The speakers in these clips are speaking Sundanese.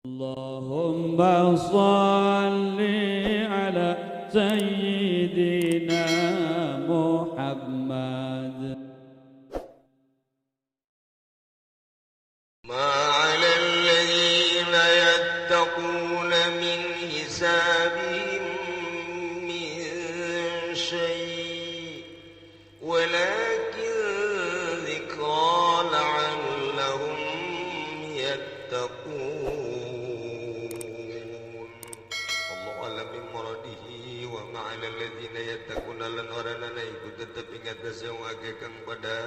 Allahumma shalli ala sayyidina Muhammad. Ma 'ala alladhina yattaquna min hisabihim min syai' walakin dzikra la'allahum yattaqun. Allahu a'lam bi muradihi wa ma 'ala alladhina yattaquna lan oranana iku tetep ing atase wong akeh kang padha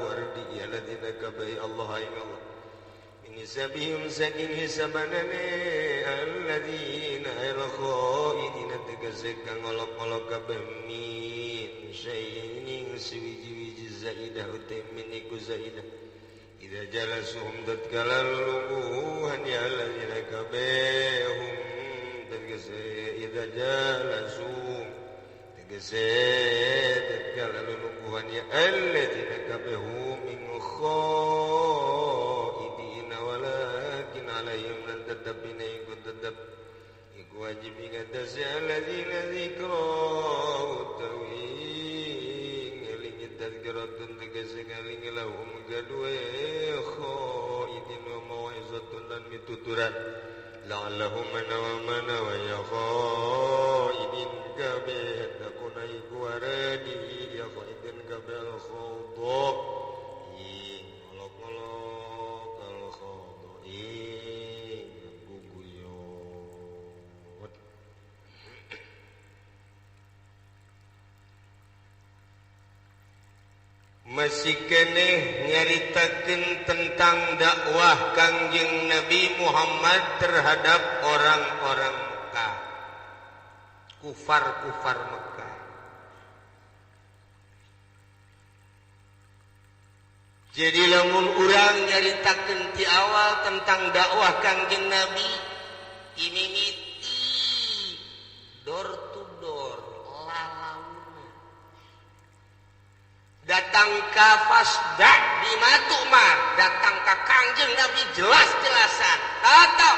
wardi alladzina kabai Allah ing Allah min hisabihim saking hisabanane alladzina al-khaidina tegese kang olok-olok kabeh min syai'in suwiji-wiji zaidah uta min iku zaidah idza jalasuhum tatkala luluhan ya alladzina kabehum tegese idza jalasuhum tegese tatkala luluhan ya alladzina kabehum min khaidina walakin alaihim lan tetep iku tetep iku wajib ing atase alladzina zikra utawi ngelingi tadhkiratun tegese ngelingi lahum gadue khaidin wa mau'izatun lan mituturan la'allahum manawa wa ya khaidin kabeh takuna iku waradi ya khaidin kabeh al-khawdha ing olok-olok al-khawdha ing guguyot. Masih keneh nyaritakeun tentang dakwah Kangjeng Nabi Muhammad terhadap orang-orang Mekah, kufar-kufar Mekah. Jadi lamun urang nyaritakeun ti awal tentang dakwah Kangjeng Nabi ini miti door to door lalauna datang ka fasda bima tu'mar, datang ka Kangjeng Nabi jelas-jelasan tetap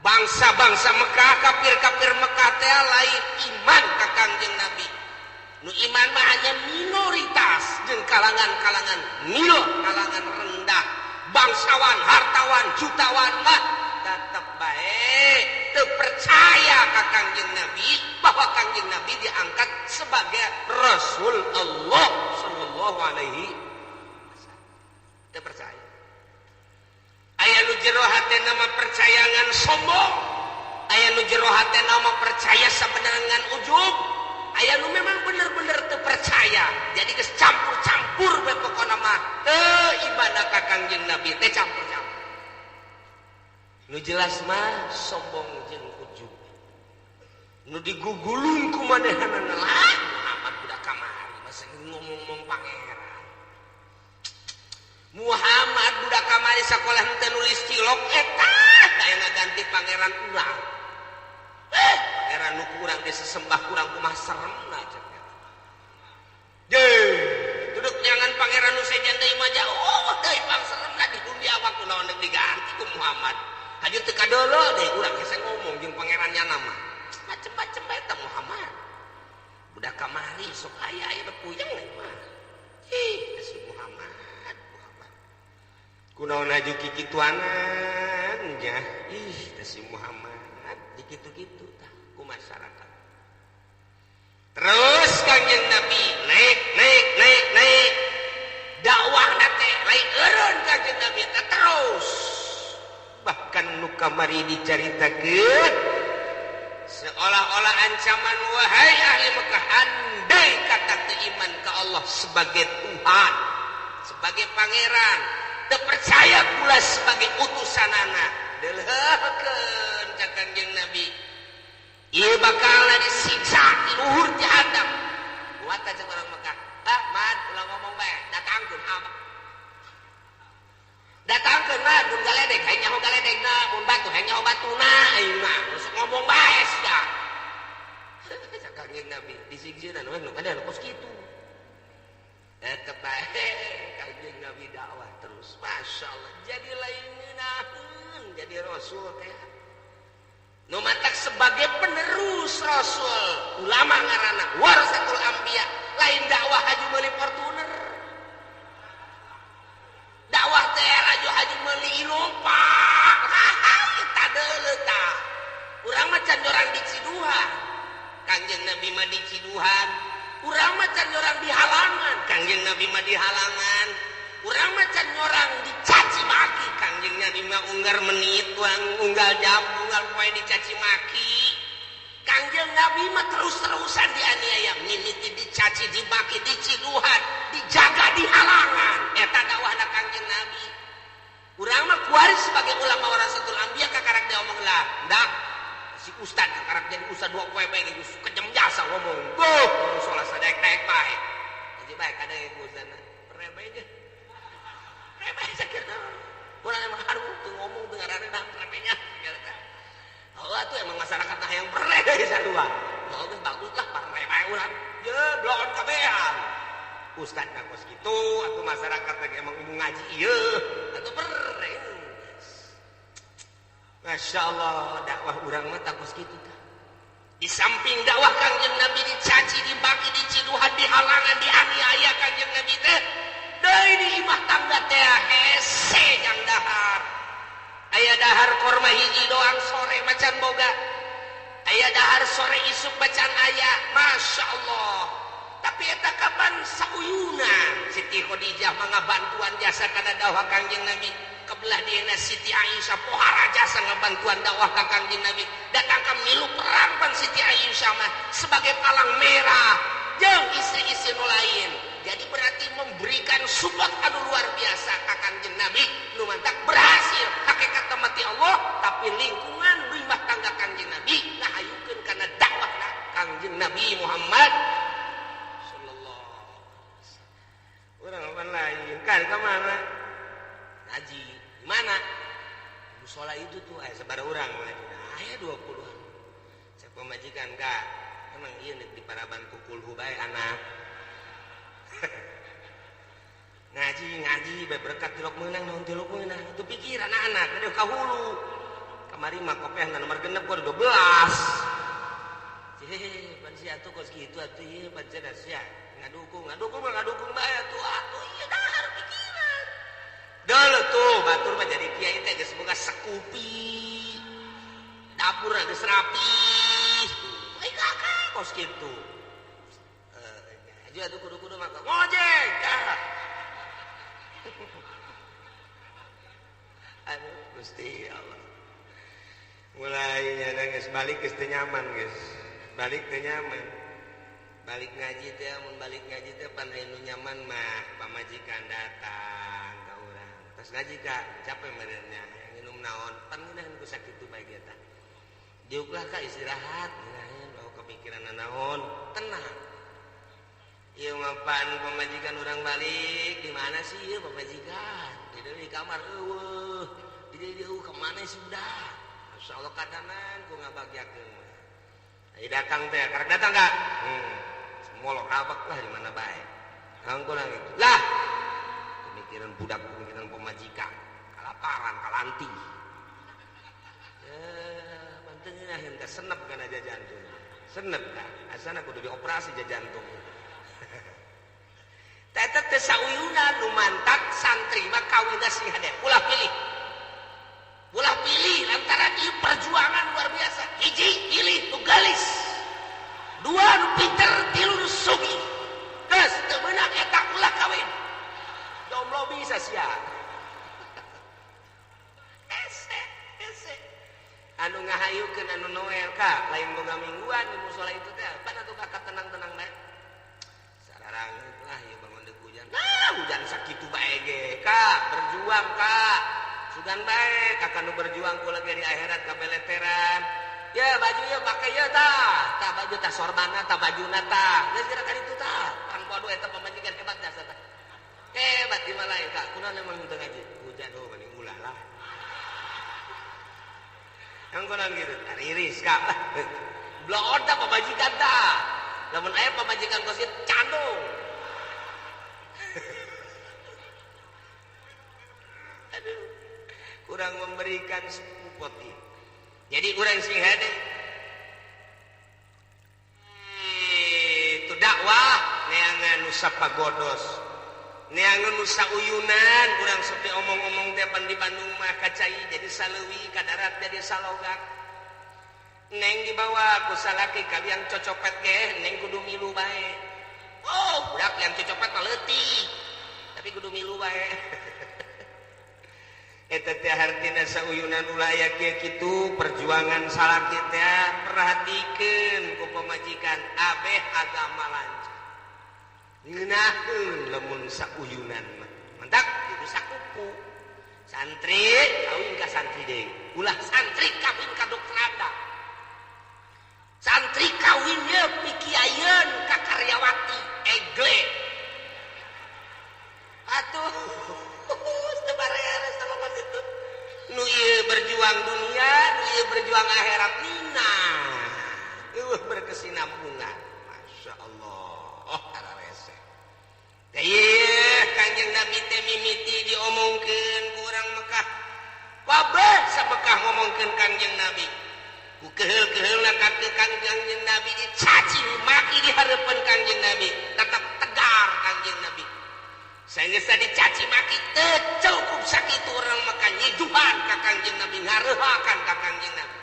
bangsa-bangsa Mekah, kafir-kafir Mekah teh lain iman ka Kangjeng Nabi. Nu iman mah hanya minoritas jeung kalangan-kalangan mil, kalangan rendah, bangsawan, hartawan, jutawan mah tetep bae teu percaya ka Kangjeng Nabi bahwa Kangjeng Nabi diangkat sebagai Rasul Allah sallallahu alaihi wasallam. Teu percaya. Aya nu jero hatena mah percaya ngan sombong, aya nu jero hatena mah percaya sabenerna ngan ujub, aya nu memang bener-bener teu percaya. Jadi geus campur-campur we pokona mah teu ibadah ka Kangjeng Nabi teh campur-campur. Nu jelas mah sombong jeung ujub. Nu digugulung ku manehanana lah Muhammad budak kamari masih ngomong-ngomong pangeran. Muhammad budak kamari sakolah henteu nulis cilok eta aya ngaganti pangeran urang. Pangeran nu kurang disesembah kurang kumaha seremna cek eta. Deuh, duduk nyangan pangeran nu sejen deui mah jauh deui pangseremna di dunia waktu naon deuk diganti ku Muhammad. Haju teu kadolo deui urang hese ngomong jeung pangerannya nama. Macem-macem eta Muhammad. Budak kamari sok aya aya puyeng mah. Ih, si Muhammad, Muhammad. Kunaon haju kikituanan nya. Ih, si Muhammad dikitu-kitu tah ku masyarakat. Terus Kangjeng Nabi naik naik naik naik. Dakwahna teh lain eureun Kangjeng Nabi teh terus. Bahkan nu kamari dicaritakeun seolah-olah ancaman wahai ahli Mekah andai kata teu iman ka Allah sebagai Tuhan, sebagai pangeran, teu percaya pula sebagai utusanana. Deuleuhkeun ka Kangjeng Nabi. Ieu bakal disiksa di luhur ti handap. Buat aja orang Mekah. Ah, mad ulah ngomong bae, datangkeun abah. Datangkeun mah mun galedeg hayang nyaho galedegna, mun batu hayang nyaho batuna aing mah. Geus ngomong bae sia. Cak Kangjeng Nabi disiksa we nu kada kos kitu. Eta bae Kangjeng Nabi dakwah terus. Masyaallah jadi lain ngeunaheun. Rasul teh. Nu matak sebagai penerus Rasul, ulama ngaranna warasatul anbiya, lain dakwah haju meuli Fortuner. Dakwah teh laju haju meuli Innova. Eta deuleu tah. Urang mah can jorang di Ciduhan. Kangjeng Nabi mah di Ciduhan. Urang mah can jorang di halangan. Kangjeng Nabi mah di halangan. Urang mah can jorang dicaci maki. Kangjeng Nabi mah unggal menit, unggal jam, unggal poe dicaci maki. Kangjeng Nabi mah terus-terusan dianiaya, mimiti dicaci, dimaki, diciduhan, dijaga di halangan. Eta dakwahna Kangjeng Nabi. Urang mah kuari sebagai ulama warasatul anbiya kakarak dia omong lah, ndak si ustad kakarak jadi ustad dua poe bae geus kejam jasa ngomong. Duh, salah sadaek-daek bae. Jadi bae kadang ustadna remeh ge. Remeh sakitna. Urang emang harus teu ngomong teu ngaranna remehnya. Oh, atuh emang masyarakat nah yang pereh sarua. Oh, geus bagus lah pareh bae urang. Ye, bloon kabehan. Ustad na kos kitu atuh masyarakat lagi emang umum ngaji ieu atuh pereh. Masya Allah, dakwah urang mah tak kos kitu tah. Di samping dakwah Kangjeng Nabi dicaci, dibaki, diciduhan, dihalangan, dianiaya Kangjeng Nabi teh. Deui di imah tangga teh hese jang dahar. Aya dahar korma hiji doang sore macan boga. Aya dahar sore isuk macan aya. Masya Allah. Tapi eta kapan sauyunan Siti Khadijah mangabantuan jasa kana dakwah Kangjeng Nabi. Kebelah dieuna Siti Aisyah pohara jasa ngabantuan dakwah ka Kangjeng Nabi. Datang ka milu perang pan Siti Aisyah mah sebagai palang merah jeung istri-istri nu lain. Jadi berarti memberikan support anu luar biasa ka Kangjeng Nabi nu mantak berhasil hakikat mati Allah, tapi lingkungan rumah tangga Kangjeng Nabi ngahayukeun kana dakwahna Kangjeng Nabi Muhammad sallallahu alaihi wasallam. Urang lain kan ka mana? Ngaji di mana? Musola itu tuh aya sabaraha urang ngaji. Aya 20-an. Cek pamajikan ka, emang ieu di paraban ku kulhu bae anak. Ngaji ngaji bae berkat tilok meunang naon tilok meunang itu pikiran anak aduh ka hulu. Kamari mah kopeahna nomor 6 gua 12. Cih, pan sia atuh kos kitu atuh ieu pan sia sia ngadukung ngadukung mah ngadukung bae atuh atuh ieu dahar pikiran. Deuleu tuh batur mah jadi kiai teh geus boga sekupi. Dapurna geus rapi. Ai kakak kos kitu. Aja atuh kudu-kudu mah ngojek kah. Aduh Gusti Allah. Mulai nya geus balik geus teu nyaman geus. Balik teu nyaman. Balik ngaji teh mun balik ngaji teh pan anu nyaman mah pamajikan datang ka urang. Tos ngaji ka capek meureunnya hayang nginum naon pan ngeunaheun ku sakitu bae ge tah. Diuklah ka istirahat ngeunaheun oh kepikiran naon tenang. Ieu mah pan pamajikan urang balik di mana sih ieu pamajikan? Di di kamar eueuh. Di dieu ka mana sudah? Masyaallah kadanan ku ngabagyakeun. Ayo datang teh, karek datang enggak? Molok rabak lah di mana bae. Angkurang itu. Lah, pemikiran budak, pemikiran pemajikan, kalaparan, kalanti. Mantengnya henteu senep kana jantung. Senep ka. Asana kudu dioperasi jantung. Teta teh sauyunan nu mantak santri mah kawinna sing hade. Ulah pilih. Ulah pilih lantaran ieu perjuangan luar biasa. Hiji pilih nu galis. Dua nu pinter, tilu nu sugih. Geus teu meunang eta ulah kawin. Jomblo bisa sia. Ese, ese. Anu ngahayukeun anu Noel ka, lain boga mingguan di musala itu teh. Pan atuh kakak tenang-tenang bae. Sararang lah ieu bangun deuk hujan. Nah, hujan sakitu bae ge. Kak, berjuang kak. Sugan bae kakak nu berjuang ku lagi di akhirat ka beleteran. Ya baju ya pakai ya tah. Tah baju tah sorbana tah bajuna tah. Geus kira ka ditu tah. Pan bodoh eta pamajikan hebat jasa tah. Hebat di malain kak. Kunaon emang teu ngaji? Hujan oh mending ulah lah. Yang kunaon gitu. Riris kak. Bloon tah pamajikan tah. Lamun aya pamajikan kos ieu candung. Aduh. Kurang memberikan support. Jadi urang sing hade itu dakwah neangan nu sapagodos, neangan nu sauyunan. Urang sepi omong-omong teh pan di Bandung mah kacai jadi saleuwi, ka darat jadi salogak. Neng dibawa ku salaki ka yang cocopet ge neng kudu milu bae. Oh, budak yang cocopet mah leutik, tapi kudu milu bae. Eta teh hartina sauyunan ulah aya kieu kitu perjuangan salaki teh perhatikeun ku pamajikan abeh agama lancar. Ngeunaheun lamun sauyunan mah. Mantak kudu sakupu. Santri kawin ka santri deui. Ulah santri kawin ka dokteranda. Santri kawin ye pikiayeun ka karyawati egle. Atuh nu ieu berjuang dunia, nu ieu berjuang akhirat nina. Eueuh berkesinambungan. Masya Allah, kararese. Teh ieu Kanjeng Nabi teh mimiti diomongkeun ku urang Mekah. Kabeh sa Mekah ngomongkeun Kanjeng Nabi. Ku keheul-keheulna ka Kanjeng Nabi dicaci maki di hareupeun Kanjeng Nabi, tetap tegar Kanjeng Nabi. Sehingga dicaci maki teu cukup sakitu orang Mekah nyiduhan ka Kanjeng Nabi, ngareuhakan ka Kanjeng Nabi.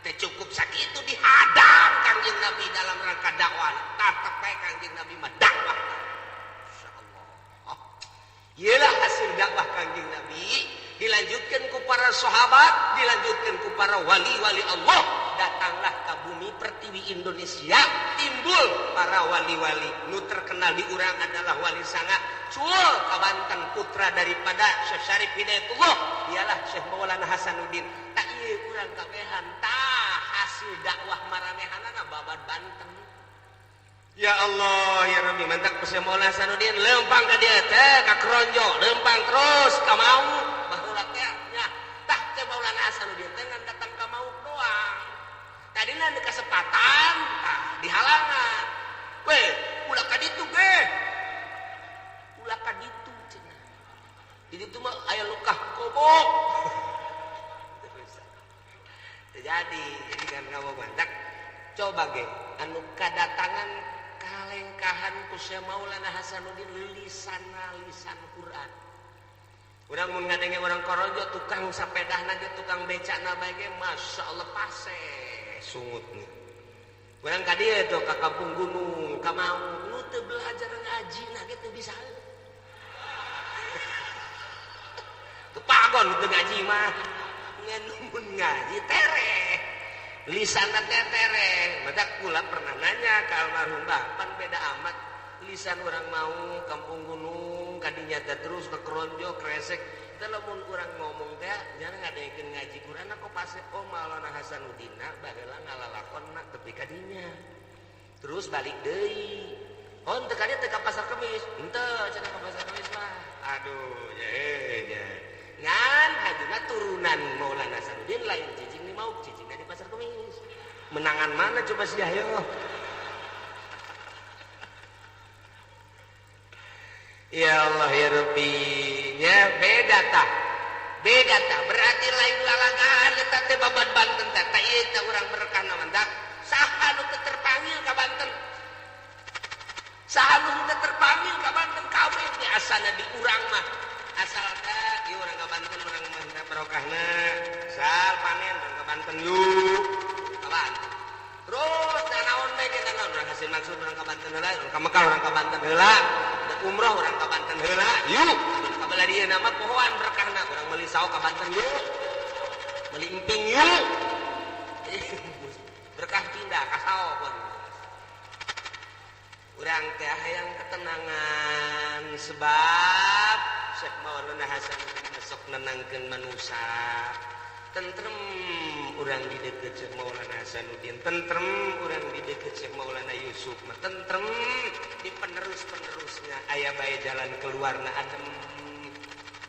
Teu cukup sakitu dihadang Kanjeng Nabi dalam rangka dakwah. Tetep bae Kanjeng Nabi mah dakwah. Insyaallah. Iyalah hasil dakwah Kanjeng Nabi dilanjutkan ku para sahabat, dilanjutkan ku para wali-wali Allah. Datanglah ke bumi pertiwi Indonesia, timbul para wali-wali. Nu terkenal di urang adalah wali sanga cul ka Banten, putra daripada Syekh Syarif Hidayatullah, dialah Syekh Maulana Hasanuddin. Tak ieu urang kabehan tah hasil dakwah maranehanana babad Banten. Ya Allah ya Rabbi, mantak Syekh Maulana Hasanuddin lempang ka dieu teh ka Kronjo, lempang terus ka Mauk. Baheula teh nya tah Syekh Maulana Hasanuddin teh ngan datang ka Mauk doang. Tadina di kesempatan tah dihalangan. Weh, ulah ka ditu ge. Ulah ka ditu cenah. Di ditu mah aya lukah kobok. Terjadi, jadi kan kamu mantak coba ge anu kadatangan kalengkahan ku Syekh Maulana Hasanuddin lisanna lisan Quran. Urang mun ngadenge urang Korojo tukang sapedahna ge tukang becana bae ge masyaallah pase sungutna. Urang ka dieu tuh ka kampung gunung, ka Maung, nu teu belajar ngaji nah ge teu bisa. Teu pagon teu ngaji mah. Ngan mun ngaji tereh. Lisanna teh tereh. Matak kula pernah nanya ka almarhum Bah, pan beda amat lisan urang Maung, kampung gunung, kadinya teh terus ke Kronjo, Kresek. Teh lamun urang ngomong teh jangan ngadengekeun ngaji Quran kok pase oh Maulana Hasanuddin baheula ngalalakonna tepi ka dinya. Terus balik deui. Oh teu ka dieu teh ka pasar Kemis. Henteu cenah ka pasar Kemis mah. Aduh, ye nya. Ngan hajuna turunan Maulana Hasanuddin lain cicing di Mauk, cicingna di pasar Kemis. Menangan mana coba sih ayo. Ya Allah ya Rabbi, ya beda tah. Beda tah, berarti lain lalagaan eta teh babad Banten teh. Tah ieu teh urang berkah mantak. Saha nu teu terpanggil ka Banten? Saha nu teu terpanggil ka Banten kabeh teh asana di urang mah. Asal teh ieu urang ka Banten urang mah teh barokahna. Sal panen urang ka Banten yuk. Ka Banten. Terus naon bae kita naon urang hasil maksud urang ka Banten heula, urang ka Mekah urang ka Banten heula. Umroh urang ka Banten heula yuk. Ka bala dieu nama pohoan berkahna urang meuli sawo ka Banten yuk. Meuli emping yuk. Berkah pindah ka sawo pun. Urang teh hayang ketenangan sebab Syekh Maulana Hasanuddin sok nenangkeun manusia. Tentrem urang di deukeut Syekh Maulana Hasanuddin, tentrem urang di deukeut Syekh Maulana Yusuf mah, tentrem di penerus-penerusnya aya bae jalan keluarna adem.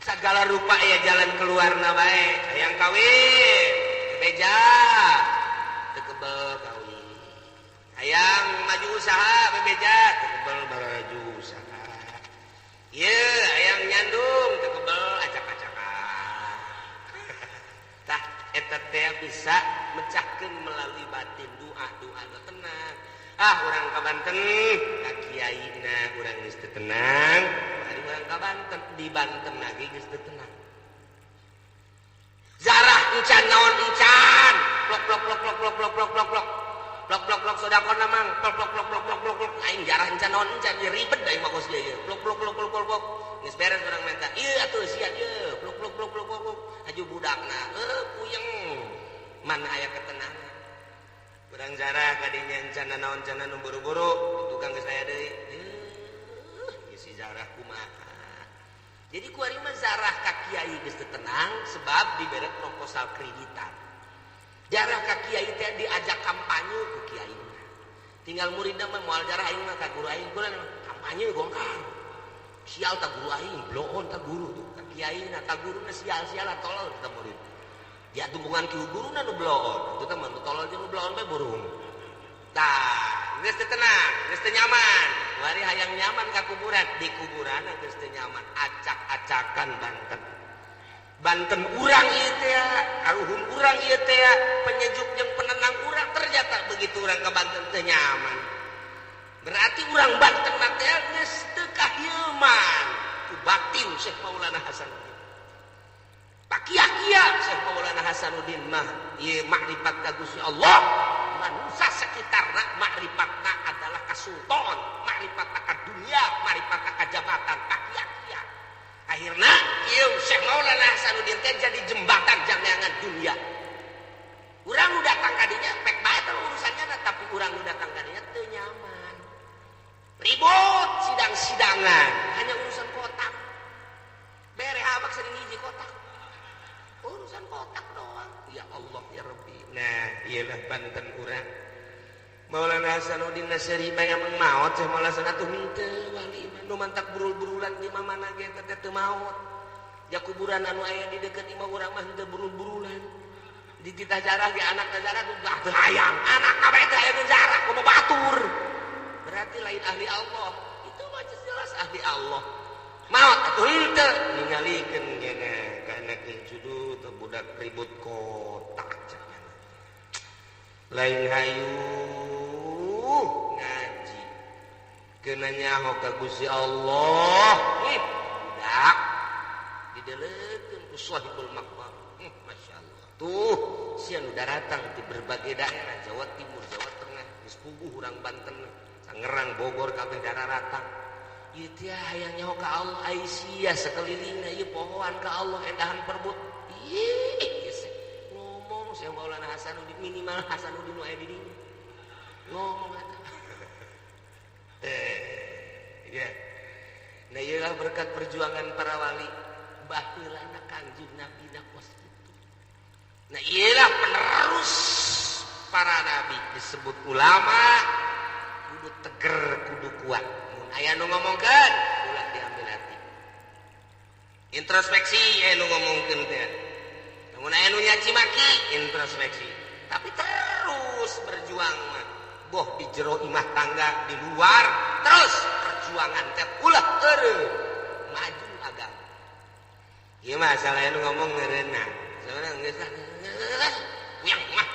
Sagala rupa aya jalan keluarna bae. Hayang kawin, bebeja, teu kebel kawin. Hayang maju usaha, bebeja, teu kebel baraju usaha. Ieu hayang nyandung, teu kebel acak-acakan. eta teh bisa mecahkeun melalui batin doa doa doa tenang. Ah urang ka Banten ka kiaina urang geus teu tenang, ari urang ka Banten di Banten lagi geus teu tenang. Zarah encan naon encan, plok plok plok plok plok plok plok plok plok. Plok plok plok sodakona mang, plok plok plok plok plok plok plok aing jarah encan naon encan ieu ribet da imah kos ieu. Plok plok plok plok plok. Geus beres urang menta. Ieu atuh sia ieu, plok plok plok plok plok. Aju budakna, puyeng. Mana aya ketenangan. Urang jarah kadinya encan naon encan nu buru-buru, tukang geus aya deui. Ieu si jarah kumaha. Jadi kuari mah zarah ka kiai geus teu tenang sebab dibere proposal kreditan. Jarah ka kiai teh diajak kampanye ku kiai. Tinggal muridna mah moal jarah aing mah ka guru aing kurang kampanye Golkar. Sial ta guru aing, bloon ta guru tuh. Ka kiai na ka guruna sial-sialan tolol ta murid. Dia tumpungan ki guruna nu bloon. Itu teh mah nu tolol jeung nu bloon bae burung. Tah, geus teu tenang, geus teu nyaman. Wari hayang nyaman ka kuburan, di kuburan geus teu nyaman, acak-acakan Banten. Banten urang ieu teh, karuhun urang ieu teh, penyejuk jeung penenang urang ternyata begitu urang ka Banten teu nyaman. Berarti urang Banten teh geus teu kahieuman ku batin Syekh Maulana Hasanuddin. Pakia-kia Syekh Maulana Hasanuddin mah ieu makrifat ka Gusti Allah. Manusia sekitarna makrifatna adalah kasultan, makrifatna ka dunia, makrifatna ka jabatan, pakia-kia. Akhirna ieu Syekh Maulana Hasanuddin teh jadi jembatan jangan dunia. Urang nu datang ka dinya pek bae teh urusannya, tapi urang nu datang ka dinya teu nyaman. Ribut sidang-sidangan, hanya urusan kotak. Bere abak sering hiji kotak. Urusan kotak doang. Ya Allah ya Rabbi. Nah, iyalah Banten urang. Maulana Hasanuddin Nasri bae emang maot Syekh Maulana Hasan atuh henteu wali mah nu mantak burul-burulan di mamana ge teh teu maot. Ja kuburan anu aya di deukeut imah urang mah henteu burul-burulan. Di titah jarah ge anak jarah teu teu hayang. Anak kabeh teh aya nu jarah kumaha batur. Berarti lain ahli Allah. Itu mah jelas ahli Allah. Maot atuh henteu ningalikeun gena ka anak judu teu budak ribut kotak. Lain hayu ngaji kena nyaho ka Gusti Allah budak didelekeun ku sahibul maqam. Masyaallah tuh sia nu daratang di berbagai daerah Jawa Timur, Jawa Tengah, geus puguh urang Banten, Tangerang, Bogor kabeh daratang. Ieu teh hayang nyaho ka Allah ai sia sakelilingna ieu pohoan ka Allah endahan perbut. Ih ngomong Syekh Maulana Hasanuddin minimal Hasanuddin nu aya di dinya. Ngomong eta. Ya. Nah ieulah berkat perjuangan para wali baheulana Kangjeng Nabi na kos kitu. Nah ieulah penerus para nabi disebut ulama kudu teger kudu kuat. Mun aya nu ngomongkeun ulah diambil hati. Introspeksi aya nu ngomongkeun teh. Mun aya nu nyaci maki introspeksi, tapi terus berjuang mah. Boh di jero imah tangga di luar terus perjuangan teh ulah eureun maju agama. Ieu mah salah anu ngomong ngeureunna. Salah geus lah. Puyeng mah.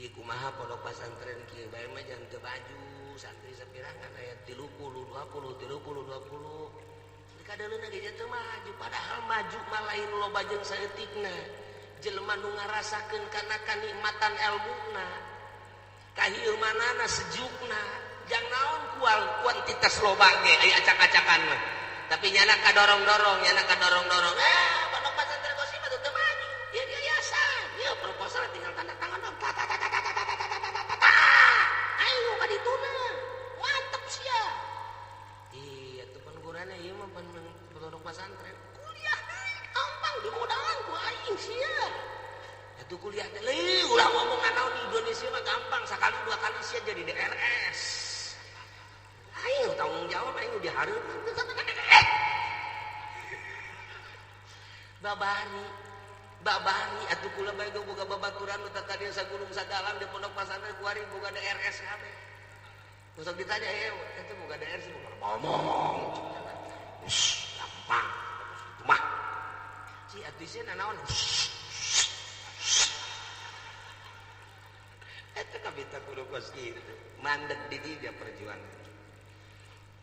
Ieu kumaha pondok pesantren kieu bae mah jangan teu baju santri sapirangan aya 30 20 30 20. Kadaleuna ge teu maju padahal maju mah lain loba jeung saeutikna. Jelema nu ngarasakeun kana kanikmatan elmuna. Kahieumanana sejukna. Jang naon kual kuantitas loba ge aya acak-acakan mah. Tapi nyana kadorong-dorong, nyana kadorong-dorong. Pondok pesantren Qosim mah teu maju. Ieu yayasan. Ieu proposal tinggal tanda tangan dong. Ta ta ta ta ta ta ta ta ta ta. Ayo ka dituna. Mantep sia. Iya tuh pengurana ieu mah pondok pesantren. Kuliah deui gampang di modalan ku aing sia. Atuh kuliah teh leuh ulah ngomong naon di Indonesia mah gampang sakali dua kali sia jadi DRS. Aing tanggung jawab aing dihareup. Babari babari atuh kula bae boga babaturan nu tadi sagulung sagalang di pondok pesantren kuari boga DRS kabeh. Sok ditanya itu boga DRS boga ngomong. Gampang. Itu mah. Si atuh sieun naon? Nu kos kitu mandeg di dieu perjuangan.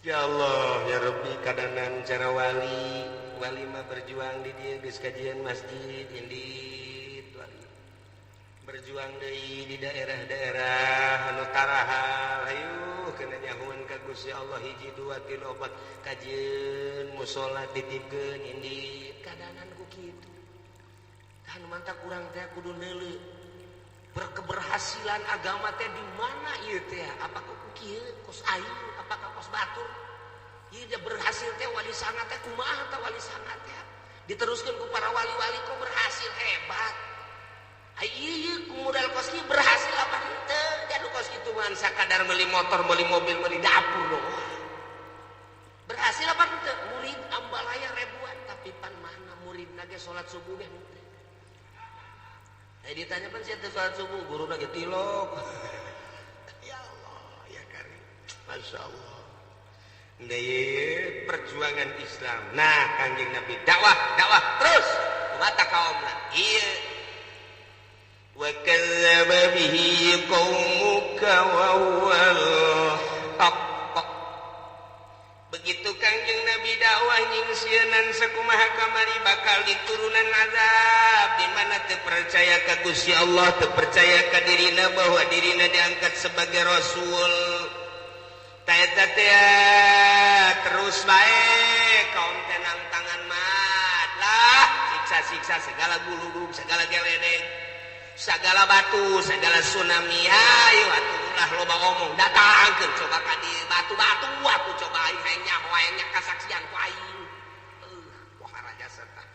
Ya Allah ya Rabbi kadanan cara wali wali mah berjuang di dieu geus kajian masjid indit wali berjuang deui di daerah-daerah anu tarahal hayu kana nyahuan ka Gusti Allah hiji dua tilu opat kajian musala titipkeun indit kadanan ku kitu tah nu mantak urang teh kudu neuleuh berkeberhasilan agama teh di mana ieu teh apakah ku kieu kos aing apakah kos batur ieu dia berhasil teh wali sanga teh kumaha teh wali sanga teh diteruskeun ku para wali-wali kok berhasil hebat ai ieu ku modal kos kieu berhasil apa henteu da kos kitu mah sakadar meuli motor meuli mobil meuli dapur doang berhasil apa henteu murid ambalaya ribuan tapi pan mana muridna ge salat subuh ge henteu. Ditanya pan siapa salat subuh guru lagi tilok. Ya Allah ya Karim Masya Allah. Nah, perjuangan Islam. Nah Kanjeng Nabi dakwah dakwah terus mata kaumna iya wa kadzdzaba bihi qaumuka wa huwal haqq. Begitu Kanjeng Nabi dakwah nyingsieunan sakumaha kamari bakal diturunan azab di mana teu percaya ka Gusti Allah teu percaya ka dirina bahwa dirina diangkat sebagai rasul. Ta eta teh terus bae kaum teh nangtangan mah lah siksa-siksa segala guludug segala geledeg segala batu segala tsunami hayu atuh ulah loba omong datangkeun coba ka dieu batu-batu atuh coba aing hayang nyaho hayang kasaksian ku aing wah raja serta.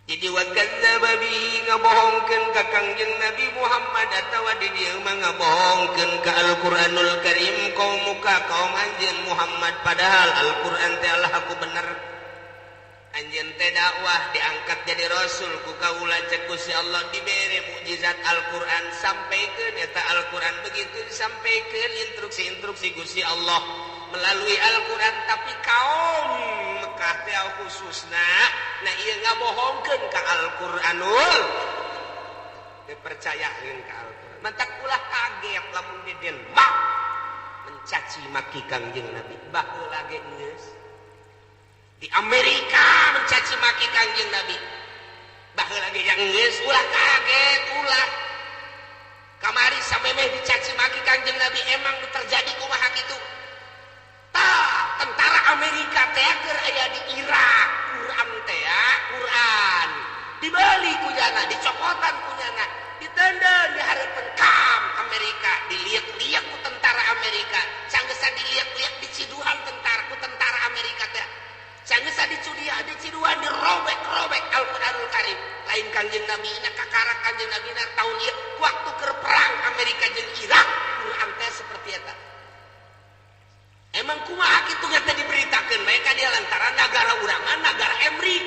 Jadi wa kadzdzaba bihi ngabohongkeun ka Kangjeng Nabi Muhammad atawa di dieu mah ngabohongkeun ka Al-Qur'anul Karim kaum muka kaum anjeun Muhammad padahal Al-Qur'an teh Allah aku bener. Anjeun teh dakwah diangkat jadi rasul ku kaula cek Gusti Allah dibere mukjizat Al-Qur'an sampaikeun eta Al-Qur'an begitu disampaikeun instruksi-instruksi Gusti Allah melalui Al-Qur'an tapi kaum Mekah teh khususna nah ieu ngabohongkeun ka Al-Qur'anul dipercayakeun ka Al-Qur'an mantak ulah kaget lamun di Denmark mencaci maki Kangjeng Nabi baheula ge geus di Amerika mencaci maki Kangjeng Nabi baheula ge yang geus ulah kaget ulah kamari samemeh dicaci maki Kangjeng Nabi emang terjadi kumaha kitu tah tentara Amerika teh keur aya di Irak Quran teh Quran dibeli ku jana dicokotan ku jana ditenden di hareupeun kam Amerika diliak-liak ku tentara Amerika sanggeusna diliak-liak diciduhan tentara ku tentara Amerika teh sanggeusna diciduhan dirobek-robek Al-Qur'anul Karim lain Kangjeng Nabi na kakarak Kangjeng Nabi na tahun ieu waktu keur perang Amerika jeung Irak Quran teh seperti eta. Emang kumaha kitu teh diberitakeun mereka dia lantaran negara urangan negara Emri.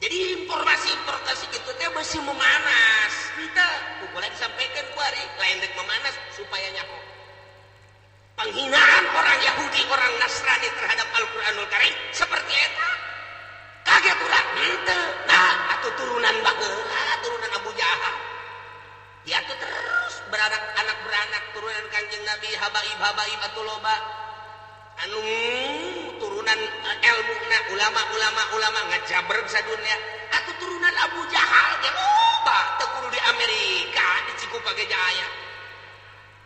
Jadi informasi-informasi gitu teh masih memanas. Henteu boleh disampaikan ku ari lain rek memanas supaya nyaho. Penghinaan orang Yahudi, orang Nasrani terhadap Al-Qur'anul Karim seperti eta. Kaget urang henteu. Nah, atuh turunan baheula, turunan Abu Jahal. Ya tuh terus beranak anak beranak turunan Kangjeng Nabi habaib-habaib atuh loba anu turunan ilmuna ulama-ulama ulama ngajabreg sadunya atuh turunan Abu Jahal ge loba teu kudu di Amerika di Cikupa ge aya.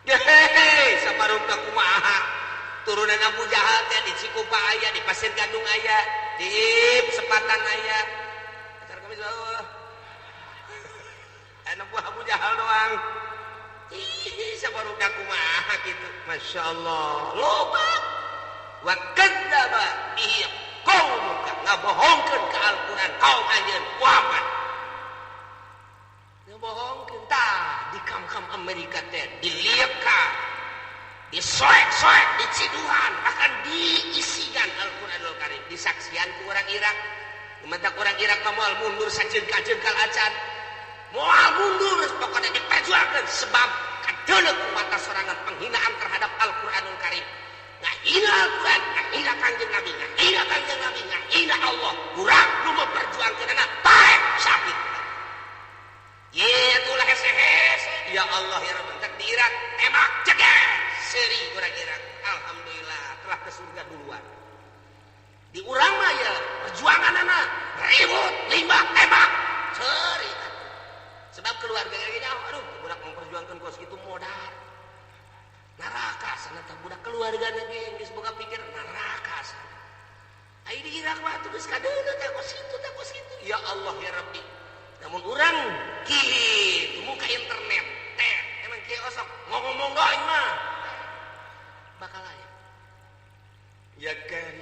Hehehe sabarung ka kumaha turunan Abu Jahal teh di Cikupa aya di Pasir Gadung aya di Sepatan aya. Acar kami bawah anak buah Abu Jahal doang. Ih, sabarudak kumaha kitu. Masya Allah. Loba. Wa kadzdzaba bihi qaumuka ngabohongkeun ka Al-Qur'an kaum anjeun Muhammad. Ngabohongkeun tah di kam-kam Amerika teh diliepkan, disoek-soek, diciduhan, bahkan diisian Al-Qur'anul Karim disaksian ku orang Irak. Mentak orang Irak mah moal mundur sajengkal-jengkal acan. Moal mundur pokoknya diperjuangkan sebab kadeuleuh ku mata sorangan penghinaan terhadap Al-Qur'anul Karim. Ngahina Al-Qur'an, ngahina Kangjeng Nabi, ngahina Kangjeng Nabi, ngahina Allah. Urang nu memperjuangkeunana paeh syahid. Ye atulah hese-hese. Ya Allah ngalakukeun kos kitu modar. Neraka sana tah budak keluargana ge geus boga pikir neraka sana. Ai di Irak mah tuh geus kadeuleu teh kos kitu teh kos kitu. Ya Allah ya Rabbi. Namun urang kitu muka internet teh emang kieu osok ngomong doang mah. Bakal aya. Ya kan.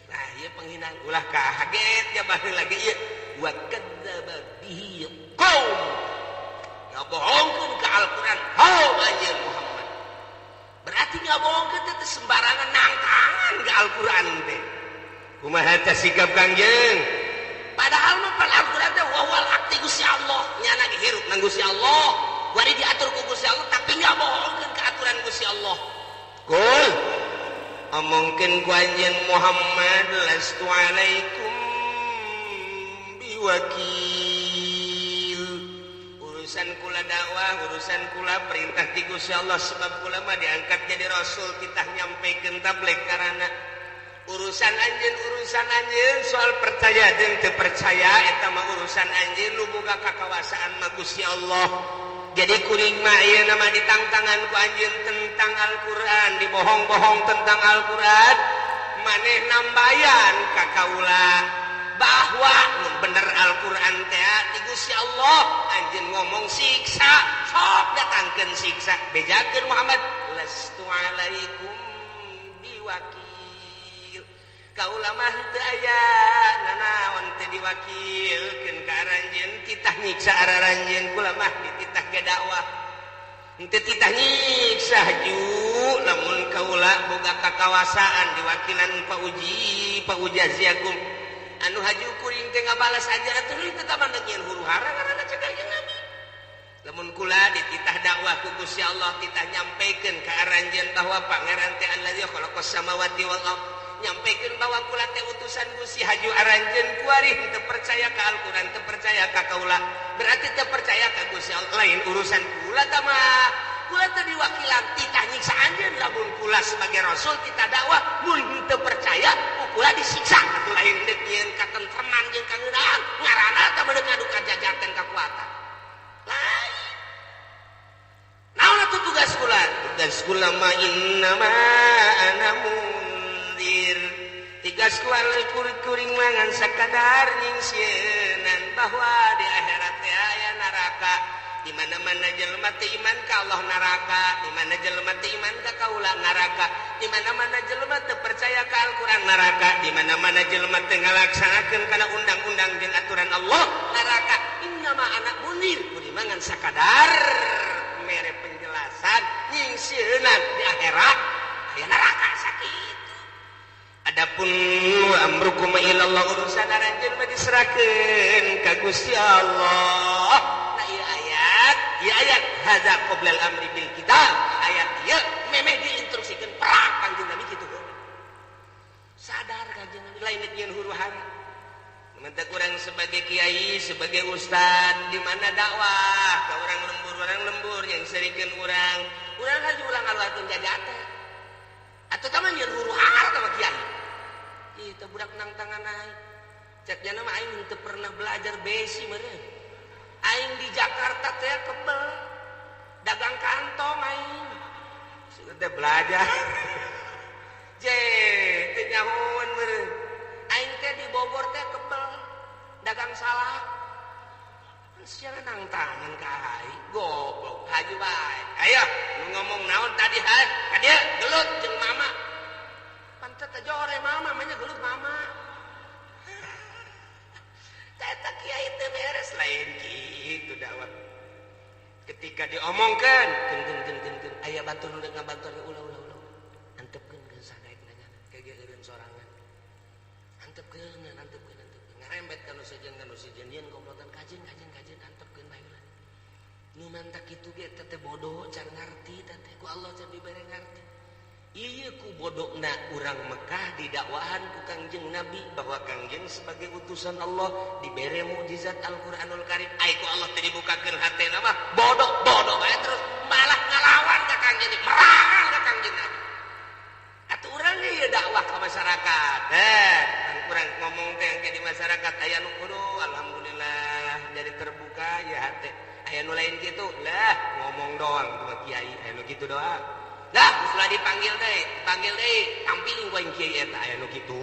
Nah, ieu penghinaan ulah kaget ya baheula lagi ieu wa kadzdzaba bihi qaum. Ngabohongkeun ka Al-Qur'an haum anjeun Muhammad. Berarti ngabohongkeun teh sembarangan nangtangan ka Al-Qur'an teh. Kumaha teh sikap Kangjeng? Padahal mah pan Al-Qur'an teh wawal hak ti Gusti Allah, nyana ge hirup nang Gusti Allah, wari diatur ku Gusti Allah tapi ngabohongkeun ka aturan Gusti Allah. Kul omongkeun ku anjeun Muhammad lastu alaikum biwakil. Urusan kula dakwah, urusan kula perintah ti Gusti Allah sebab kula mah diangkat jadi rasul titah nyampekeun tabligh karana urusan anjeun soal percaya jeung teu percaya eta mah urusan anjeun nu boga kakawasaan mah Gusti Allah. Jadi kuring mah ieu nama ditangtangan ku anjeun tentang Al-Qur'an, dibohong-bohong tentang Al-Qur'an, maneh nambayan ka kaula bahwa mun bener Al-Qur'an teh ti Gusti Allah, anjeun ngomong siksa, sok datangkeun siksa, bejakeun Muhammad lastu alaikum biwakil. Kaula mah teu aya nanaon teu diwakilkeun ka aranjeun, titah nyiksa aranjeun kula mah dititah ge dakwah. Henteu titah nyiksa ju lamun kaula boga kakawasaan diwakilan pauji paujaziakum. Anu haju kuring teh ngabalas aja atuh teu mandeg nyeun huru hara ngaranna cek Kangjeng Nabi. Lamun kula dititah dakwah ku Gusti Allah titah nyampekeun ka aranjeun bahwa pangeran teh allazi khalaqas samawati wal ardh. Nyampaikan bahwa kula teh utusan Gusti haju aranjeun kuari teu percaya ka Al-Qur'an teu percaya ka kaula berarti teu percaya ka Gusti Allah lain urusan kula tah mah kula teh diwakilan titah nyiksa anjeun lamun kula sebagai rasul titah dakwah mun teu percaya ku kula disiksa atuh lain deuk nyieun katentreman jeung kangeunaan ngaranna teh meunang ngadu kajajaten kakuatan lain naon atuh tugas kula mah innama ana mundir tigas kuring mangan sakadar nyingsieunan bahwa di akhirat teh aya neraka di mana-mana jelema teu iman ka Allah neraka di mana jelema teu iman ka kaula neraka di mana-mana jelema teu percaya ka Al-Qur'an neraka di mana-mana jelema teu ngalaksanakeun kana undang-undang jeung aturan Allah neraka innama ana mundir kuring mangan sakadar mere penjelasan nyingsieunan di akhirat aya neraka sakitu. Adapun amrukum ilallah urusan aranjeun mah diserahkeun ka Gusti Allah. Nah ieu ayat hadza qoblal amri bil kitab. Ayat ieu memeh diinstruksikeun perang Kangjeng Nabi kitu heula. Sadar Kangjeng Nabi lain nyieun huru hara. Menta kurang sebagai kiai, sebagai ustad di mana dakwah ka urang lembur yang serikeun urang. Urang haju ulang ngaluarkeun jajate. Atuh tah mah nyieun huru hara tah mah kiai. Itu budak nang tangan aing. Cek jana mah aing teu pernah belajar besi meureun. Aing di Jakarta teh kebel. Dagang kantong aing. Sudah belajar. Je, teu nyahoan meureun. Aing teh di Bogor teh kebel. Dagang salak. Sia nang tangan ka aing. Goblok haju bae. Ayo, nu ngomong naon tadi hae? Ka dieu gelut jeung mama. Pantet teh jore mama, manya gelut mama. Eta kiai teu beres lain kitu dakwah. Ketika diomongkeun, keun keun keun aya batur nu ngabantuan ulah ulah ulah. Antepkeun keun sadaek nanya ka ge eureun sorangan. Antepkeun antepkeun antepkeun ngarembet ka nu sejen yeun komplotan kajeun kajeun kajeun antepkeun bae ulah. Nu mantak kitu ge teh bodoh can ngarti teh ku Allah can dibere ngarti. Ieu ku bodokna urang Mekah didakwahan ku Kangjeng Nabi bahwa Kangjeng sebagai utusan Allah dibere mukjizat Al-Qur'anul Karim. Ai ku Allah teh dibukakeun hatena mah bodoh-bodoh bae terus malah ngalawan ka Kangjeng, merangan ka Kangjeng Nabi. Atuh urang ge ieu dakwah ka masyarakat. Urang ngomong teh engke di masyarakat aya nu kudu alhamdulillah jadi terbuka ya hate. Aya nu lain kitu lah ngomong ngomong doang cuma kiai aya nu kitu doang. Dah ulah dipanggil deui tampilin ku aing kiai eta aya nu kitu.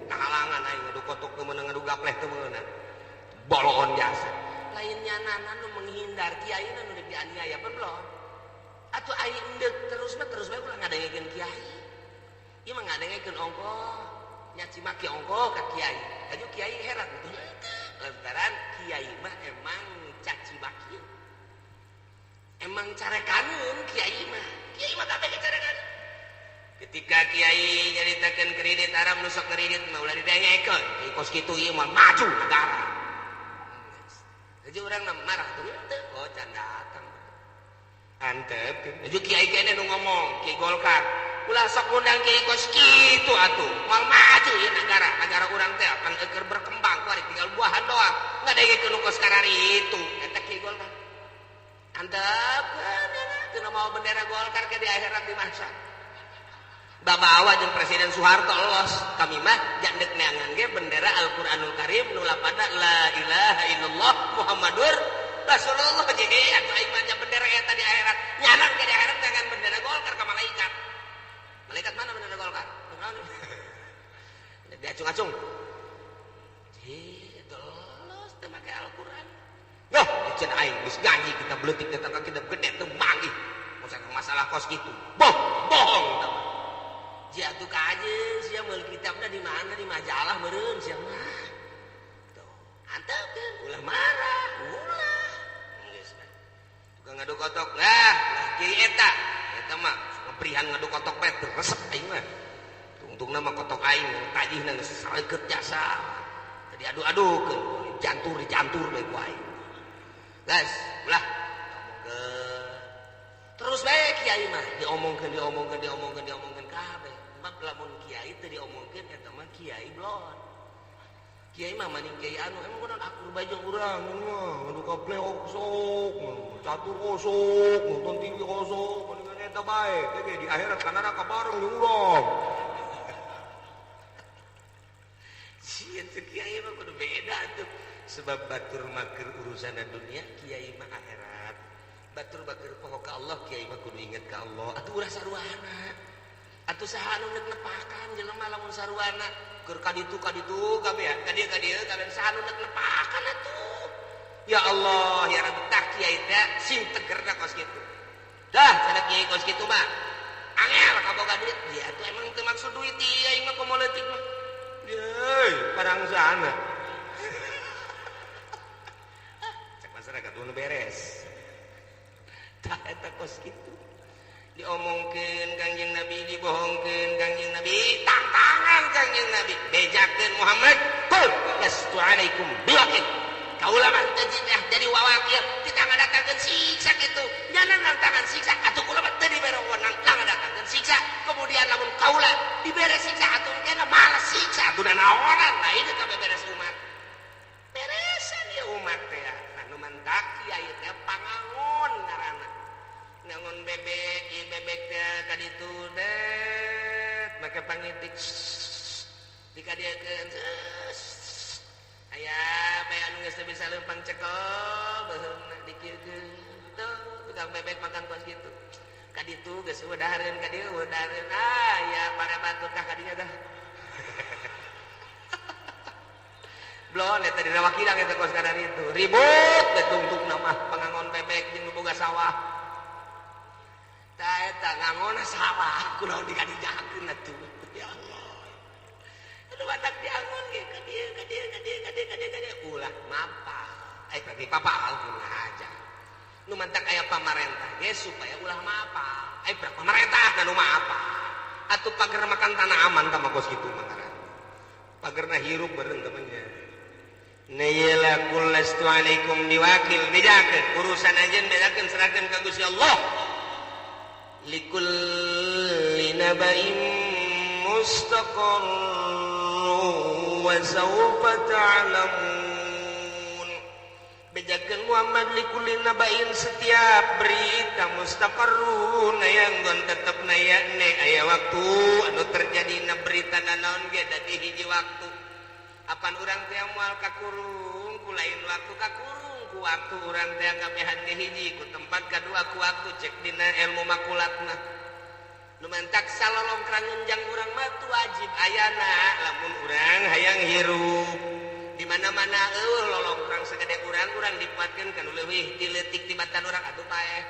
Kahalangan aing ngadu kotok teu meunang ngadu gapleh teu meunang. Boloon jasa. Lain nyanana nu menghindar kiai nu deuk dianiaya belum. Atuh aing deuk terus mah terus bae ulah ngadengekeun kiai. Ieu mah ngadengekeun ongkoh. Nyaci maki ongkoh ka kiai. Aju kiai heran tuh. Lantaran kiai mah emang caci maki. Emang carekaneun kiai mah. Kiai mah kabeh carekaneun. Ketika kiai nyaritakeun kredit haram nu sok kredit mah ulah didengekeun. Kiai kos kitu ieu mah maju negara. Jadi urang mah marah tuh. Oh can datang. Antep. Aju kiai kene nu ngomong, Kiai Golkar. Ulah sok ngundang kiai kos kitu atuh. Moal maju ieu negara. Negara urang teh akan keur berkembang kuari tinggal buahan doang. Ngadengekeun nu kos karari itu. Eta Kiai Golkar. Antep teu mau bendera Golkar ke di akhirat di masa. Babawa jeung Presiden Soeharto los. Kami mah jandek neangan ge bendera Al-Qur'anul Karim nu lapada la ilaha illallah Muhammadur Rasulullah jadi atuh aing mah bendera eta di akhirat. Nyanak ke di akhirat dengan bendera Golkar ka malaikat. Malaikat mana bendera Golkar? Diacung-acung. Ji, los teu make Al-Qur'an. Loh, cenah aing geus ngaji kita beutik datang ka kita gede teu manggih. Masalah kos kitu. Bohong tah. Ji atuh ka aja sia meuli kitabna di mana di majalah meureun sia mah. Tuh, antepkeun ulah marah, ulah. Geus bae. Tukang ngadu kotok. Lah, lah kiai eta. Eta mah ngeprihan ngadu kotok bae teu resep aing mah. Tungtungna mah kotok aing tajihna geus saleukeut jasa. Tadi adu-adukeun, jantur dijantur bae ku aing. Guys, ulah ngomongkeun. Terus bae kiai mah diomongkeun diomongkeun diomongkeun diomongkeun kabeh. Sebab lamun kiai teu diomongkeun eta mah kiai blon. Kiai mah maning kiai anu emang kunaon akur bae jeung urang mah ngadu kaple osok, catur osok, nonton TV osok, mendingan eta bae. Ge di akhirat ka neraka bareng jeung urang. Sieun teh kiai mah kudu beda tuh. Sebab batur makeur urusan dunia kiai mah akhirat. Batur bakeur poho ka Allah kiai mah kudu inget ka Allah. Atuh ulah saruana. Atuh saha anu neuk nepakan jelema lamun saruana keur ka ditu kabeh ka dieu kabeh saha anu neuk nepakan atuh. Ya Allah ya Rabbi tah kiai teh sing tegerna kos kitu. Dah cenah kiai kos kitu mah angel kaboga duit. Ya atuh emang teu maksud duit ieu aing mah komo leutik mah. Yeay, parang sana. Cek masyarakat nu beres. Tah eta kos kitu. Diomongkeun Kangjeng Nabi, dibohongkeun Kangjeng Nabi, tantangan Kangjeng Nabi, bejakeun Muhammad, qul lastu alaikum biwakil. Kaula mah teu jadi wawakil, kita ngadatangkeun siksa kitu. Nyana nantangan siksa atuh kula mah teu dibere wewenang ngadatangkeun siksa. Kemudian lamun kaula dibere siksa atuh kena malas siksa atuh naonan lain teh beres umat. Beresan ieu umat teh. Anu mantak kiai teh pangangon ngaranna. Ngangon bebek, ieu bebek teh ka ditu det, make pangitik dikadieukeun. Aya bae anu geus teu bisa leumpang cekel, beuheungna dikieukeun. Tuh, tukang bebek makan kos kitu. Ka ditu geus eueuh dahareun ka dieu eueuh dahareun. Ah, ya para batur kah ka dinya tah. Blon eta dina wakilang eta kos kadar itu. Ribut teh tungtungna mah pangangon bebek jeung nu boga sawah. Tah eta ngangona sawah kunaon dikadijakeun atuh. Ya Allah. Anu batak diangon ge ka dieu ka dieu ka dieu ka dieu ka dieu ka dieu ulah mapal. Ai bagi papal kumaha aja. Nu mantak aya pamarentah ge supaya ulah mapal. Ai pamarentah nu mapal. Atuh pager makan tanah aman tah mah kos kitu mah ngaran. Pagerna hirup bareng temannya. Nayela kullastu alaikum biwakil bejakeun urusan anjeun bejakeun serahkeun ka Gusti Allah. Likulli naba'in mustaqarrun wa sawfa ta'lamun. Bejakeun Muhammad likulli naba'in setiap berita mustaqarrun aya nggon tetep naya ne aya waktu anu terjadi na berita nanaon ge dadi hiji waktu. Apan urang teh moal kakurung ku lain waktu kakurung ku waktu urang teh kabehan ge hiji ku tempat kadua ku waktu cek dina ilmu makulatna. Nu mantak salolongkrang ngenjang urang mah teu wajib ayana lamun urang hayang hirup. Di mana-mana eueuh lolongkrang sagede urang urang dipuatkeun kana leuwih ti leutik tibatan urang atuh paeh.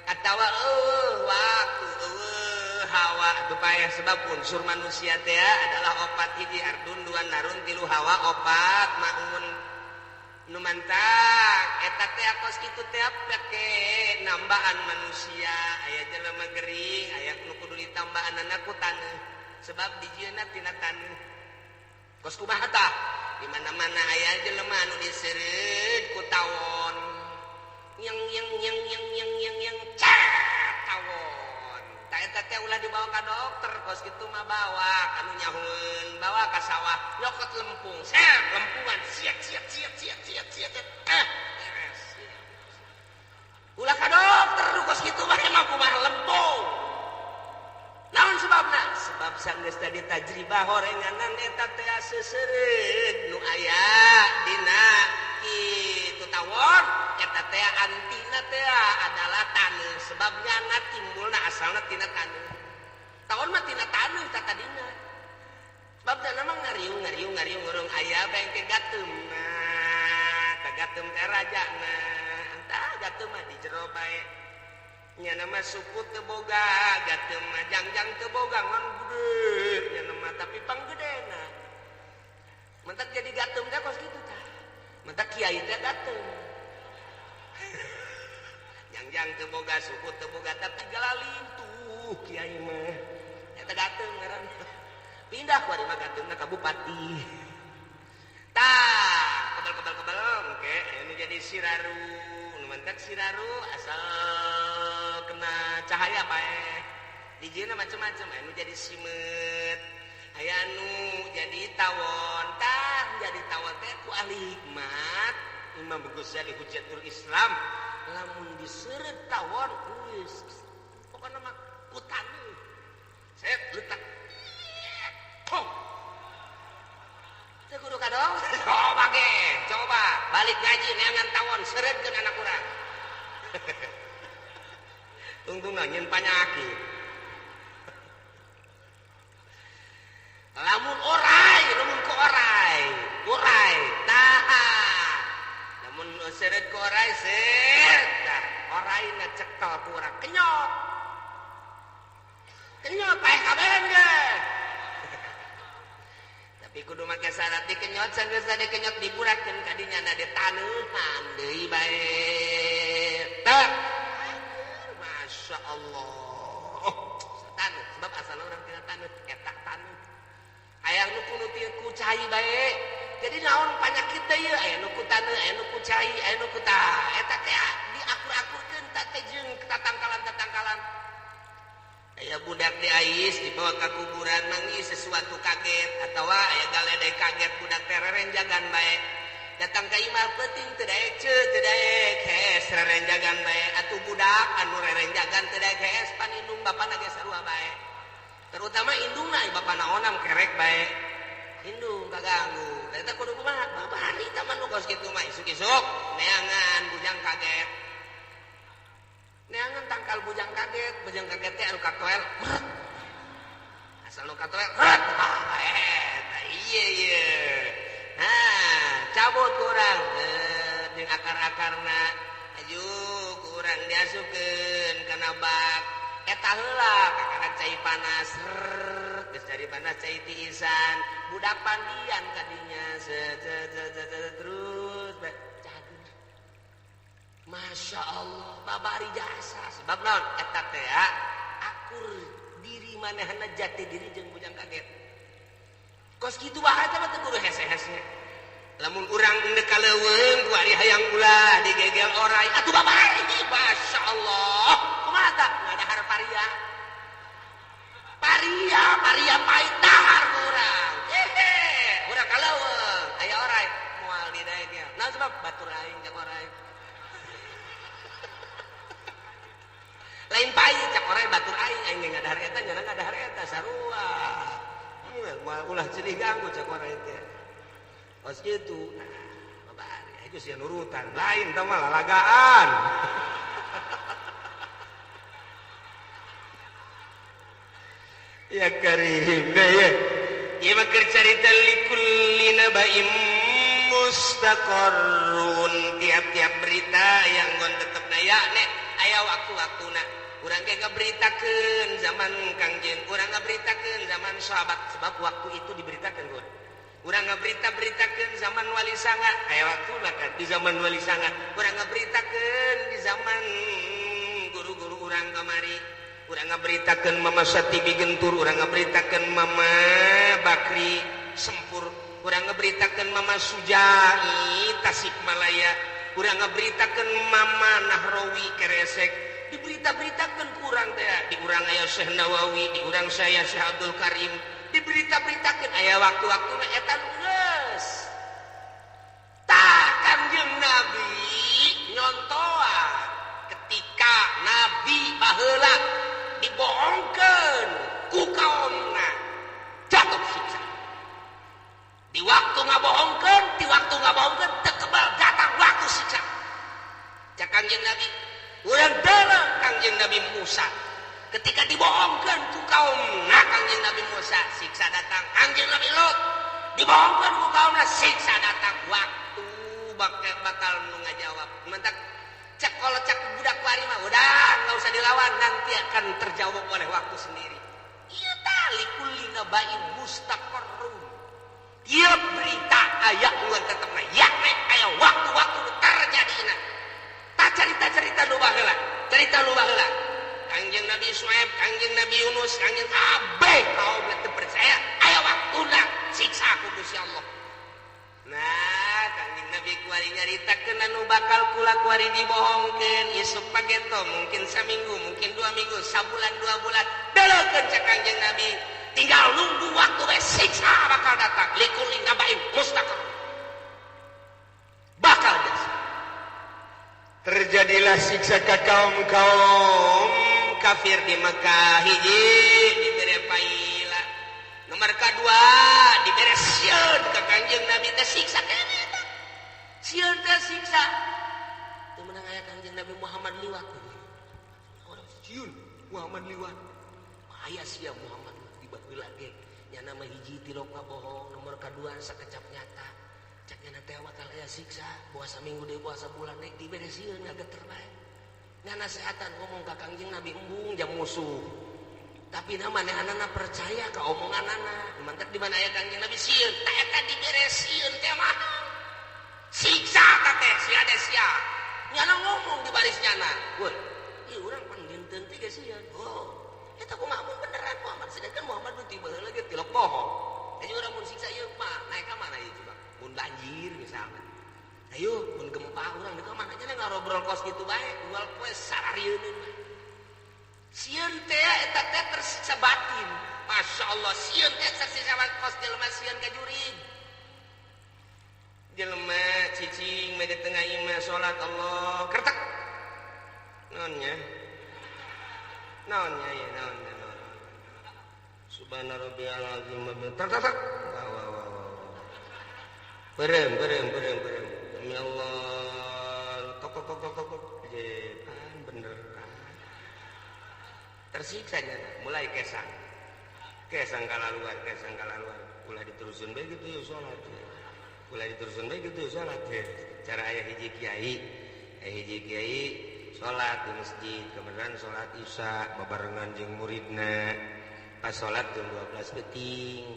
Atawa eueuh waktu eueuh hawa atuh paeh sebab unsur manusia teh adalah opat hiji ardun dua narun tilu hawa opat maun. Nu mantak eta teh kos kitu teh pake nambaan manusia aya jelema gering aya nu kudu ditambahanana ku taneuh sebab dijieunna tina taneuh. Kos kumaha tah di mana-mana aya jelema anu diseureud ku tawon yang yang yang yang yang yang yang cat tawon tah eta teh ulah dibawa ka dokter kos kitu mah bawa anu nyahueun bawa ka sawah nyokot lempung set lempungan siat siat siat siat siat siat eh beres ulah ka dokter kos kitu mah emang kumaha lempung naon sebabna sebab sanggeus tadi tajribah horenganan eta teh seseureud nu aya dina kitu tawon eta teh antina teh adalah taneuh sebab nyana timbulna asalna tina taneuh tawon mah tina taneuh tadina sebab dana mah ngariung ngariung ngariung urung aya bengke gateumna tah gateum teh rajana tah gateum mah di jero bae nyana mah suku teu boga gateum mah jangjang teu boga ngan gede nyana mah tapi panggedena mentak jadi gateum teh kos kitu tah mentak kiai teh gateum jangjang teu boga suku teu boga tapi galalintuh kiai mah eta gateum ngaranna pindah ku ari mah gateumna ka bupati tah kebal-kebal-kebal engke anu jadi siraru nu mantak siraru asal kena cahaya paeh dijieunna macem-macem anu jadi simeut aya anu jadi tawon tah jadi tawon teh ku ahli hikmat Imam Ghazali Hujjatul Islam lamun diseureut tawon geus pokona mah ku taneuh set letak tong teu kudu kadong coba ge coba balik ngaji neangan tawon seureutkeun anak urang tungtungna nyeun panyakit lamun orai lamun ku orai orai tah lamun seureut ku orai seureut tah oraina cekel ku urang kenyot kenyot paeh kabehan ge tapi kudu make syarat dikenyot sanggeus dikenyot diburakeun ka dinya na ditaneuhan deui bae tah Masya Allah taneuh sebab asal urang tina taneuh eta taneuh aya nu kudu ku cai bae jadi naon panyakit teh ieu aya nu ku taneuh aya nu ku cai aya nu ku tah eta teh diakur-akurkeun teh jeung tatangkalan-tatangkalan aya budak di ais dibawa ka kuburan manggih sesuatu kaget atawa aya galedek kaget budak teh rerenjagan bae datang ka imah peuting teu daek ceu teu daek hees rerenjagan bae atuh budak anu rerenjagan teu daek hees pan indung bapana ge sarua bae terutama indungna bapana onam kerek bae indung kaganggu eta kudu kumaha babari tah mah nu kos kitu mah isuk-isuk neangan bujang kaget neangan tangkal bujang kaget teh anu katoel asal nu katoel ah eta ieu ieu nah cabut kurang jeung akar-akarna aju kurang diasupkeun kana bak eta heula kakara cai panas geus cai panas cai tiisan budak pandian kadinya terus cager Masya Allah babari jasa sebab naon eta teh akur diri manehna jati diri jeung bujang kaget kos kitu bae teh mah teu kudu hese-hese lamun urang endek ka leuweung ku ari hayang ulah digegel orai atuh babari Masya Allah kumaha tah ngadahar paria paria paria pahit dahar ku urang hehe urang ka leuweung aya orai moal didaegel naon sebab batur aing cak orai lain pahit cak orai batur aing aing ge ngadahar eta nyana ngadahar eta sarua moal ulah ceulih ganggu cak orai teh kos kitu nah babari Itu sih nurutan lain tah mah lalagaan. Ya karim ya. Ieu mah keur carita likulli naba'im mustaqarrun, tiap-tiap berita yang gon tetep daya nek aya waktu-waktuna. Urang ge ngaberitakeun zaman Kangjeng, urang ngaberitakeun zaman sahabat, sebab waktu itu diberitakeun gon. Urang ngaberita-beritakeun zaman Wali Sanga, aya waktuna kan di zaman Wali Sanga. Urang ngaberitakeun di zaman guru-guru urang kamari. Urang ngaberitakeun Mama Satibi Gentur, urang ngaberitakeun Mama Bakri Sempur, urang ngaberitakeun Mama Sujai Tasikmalaya, urang ngaberitakeun Mama Nahrawi Keresek. Diberita-beritakeun ku urang teh, di urang aya Syekh Nawawi, di urang saya Syekh Abdul Karim, diberita-beritakeun aya waktu-waktuna eta geus. Tah Kangjeng Nabi nyontoan ketika Nabi baheula dibohongkeun ku kaumna, jatuh siksa. Di waktu ngabohongkeun, di waktu ngabohongkeun teu kebal datang waktu siksa. Cak Kangjeng Nabi, urang dalam Kangjeng Nabi Musa ketika dibohongkeun ku kaumna Kangjeng Nabi Musa, siksa datang. Kangjeng Nabi Lut dibohongkeun ku kaumna, siksa datang. Waktu bakal nu ngajawab. Mentak cek kalau cek budak wari mah udah nggak usah dilawan, nanti akan terjawab oleh waktu sendiri. Ieu tah likulli naba'in mustaqarrun. Ieu berita aya nu tetepna yakni aya waktu-waktu terjadina. Tah carita-carita nu baheula, carita nu baheula. Kangjeng Nabi Syuaib, Kangjeng Nabi Yunus, Kangjeng kabeh kaum teu percaya aya waktuna siksa ku Gusti Allah. Nah, Kangjeng Nabi kuari nyaritakeun anu bakal kula kuari dibohongkeun isuk pageto, mungkin saminggu, mungkin 2 minggu, sabulan 2 bulan. Deleukeun cek Kangjeng Nabi, tinggal nunggu waktu we siksa bakal datang. Likulli naba'in mustaqar. Bakal jasa. Terjadilah siksa ka kaum-kaum kafir di Mekah, hiji dibere paila. Nomor kedua dibere sieun ka Kangjeng Nabi teh siksa keneh eta. Sieun teh siksa. Teu meunang aya Kangjeng Nabi Muhammad liwat. Orang sieun Muhammad liwat. Aya sia Muhammad di baheula ge. Nya nama hiji tilok ngabohong, nomor kadua sakecap nyata. Cak nya teh bakal aya siksa, puasa minggu deui puasa bulan deui dibere sieun ngageter bae. Nya nasehatan ngomong ka Kangjeng Nabi embung jam musuh. Tapi na manehanana percaya ka omonganana. Mantak di mana aya Kangjeng Nabi sieun, tah eta dibere sieun teh mah. Siksa ta teh sia de sia. Nyana ngomong di baris nyana. Woi, ieu urang panggenteun teh ge sieun. Oh, eta kumaha mun beneran Muhammad, sedangkan Muhammad nu ti baheula ge tilok bohong. Ayo urang mun siksa ieu mah naik ka mana ieu coba? Mun banjir misalnya. Ayo mun gempa urang di ka mana nya ngarobrol kos kitu bae, ual poe sararieun bae. Sieun teh eta teh tersiksa batin. Masya Allah, sieun teh tersiksa kos jelema sieun ka jurig. Jelema cicing mah di tengah imah salat Allah kertek. Naonnya? Naonnya ya naonnya naon. Subhana rabbiyal azim wa bihamdihi. Tak tak. Wah wah wah wah. Berem berem berem berem. Demi Allah. Tok tok tok tok tok. Jepan beneran. Tersiksa nya mulai kesang. Kesang kalaluar, kesang kalaluar. Ulah diterusin bae kitu ya salat. Ulah diterusin bae kitu ya salat. Cara aya hiji kiai, aya hiji kiai salat di masjid, kebenaran salat Isya babarengan jeung muridna. Pas salat jam 12 peuting.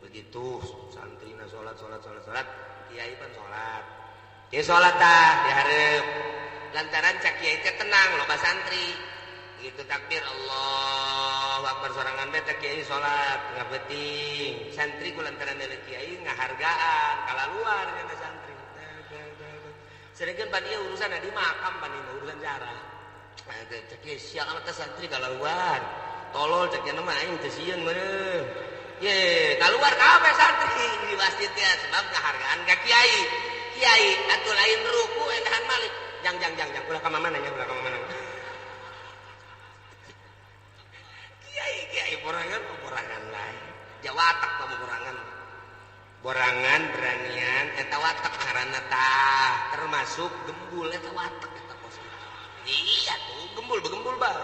Begitu santrina salat salat salat salat, kiai pan salat. Kiai salat tah dihareup. Lantaran cak kiai teh tenang loba santri. Begitu takbir Allahu Akbar sorangan bae teh kiai salat tengah peuting. Santri ku lantaran deuleu kiai ngahargaan kalaluar kana santri. Sedangkan pan ieu urusan di makam pan ieu urusan jarah. Cek kiai sia amat teh santri kalaluar. Tolol cek nya mah aing teu sieun meureun. Ye, kaluar kabeh santri di masjid teh sebab ngahargaan ka kiai. Kiai atuh lain ruku endahan malik. Jang jang jang jang ulah ka mana nya ulah ka mana. Kiai kiai borangan borangan lain. Jawatak mah borangan. Borangan beranian eta watak ngaranna tah. Masuk gembul eta watek eta kos kitu. Iya tuh gembul begembul bae.